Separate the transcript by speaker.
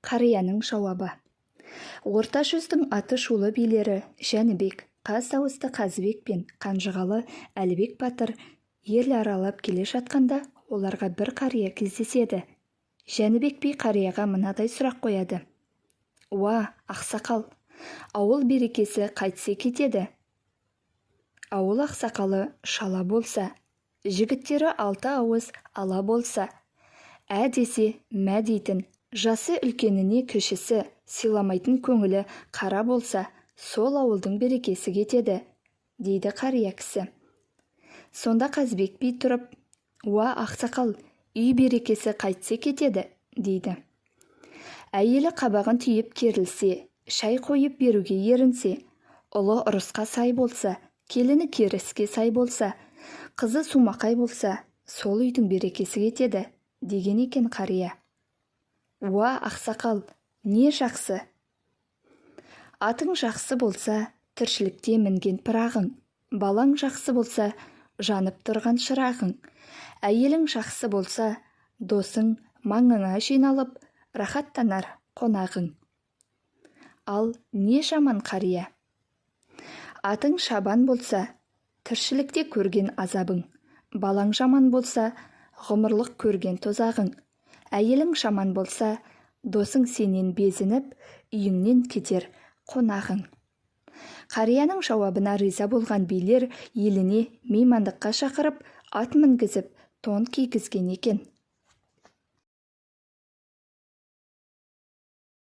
Speaker 1: Қарияның жауабы. Орта жүздің аты шулы билері Жәнібек, қаз дауысты Қазыбек пен Қанжығалы Әлібек батыр ел аралап келе жатқанда, оларға бір қария кездеседі. Жәнібек би қарияға мынадай сұрақ қояды: «Уа, ақсақал, ауыл берекесі қайтсе кетеді?» «Ауыл ақсақалы шала болса, жігіттері алты ауыз ала болса, ә десе мә дейтін, жасы үлкеніне кішісі сыйламайтын, көңілі қара болса, сол ауылдың берекесі кетеді», – дейді қария кісі. Сонда Қазыбек би тұрып: «Уа, ақсақал, үй берекесі қайтсе кетеді?» – дейді. «Әйелі қабағын түйіп керілсе, шай қойып беруге ерінсе, ұлы ұрысқа сай болса, келіні керіске сай болса, қызы сумақай болса, сол үйдің берекесі кетеді», – деген екен қария. «Уа, ақсақал, не жақсы?» «Атың жақсы болса, тіршілікте мінген пырағың, балаң жақсы болса, жанып тұрған шырағың, әйелің жақсы болса, досың маңыңа жиналып, рахаттанар қонағың. Ал не жаман, қария?» «Атың шабан болса, тіршілікте көрген азабың, балаң жаман болса, ғұмырлық көрген тозағың, әйелің жаман болса, досың сенен безініп, үйіңнен кетер қонағың». Қарияның жауабына риза болған билер еліне меймандыққа шақырып, ат мінгізіп, тон кигізген екен.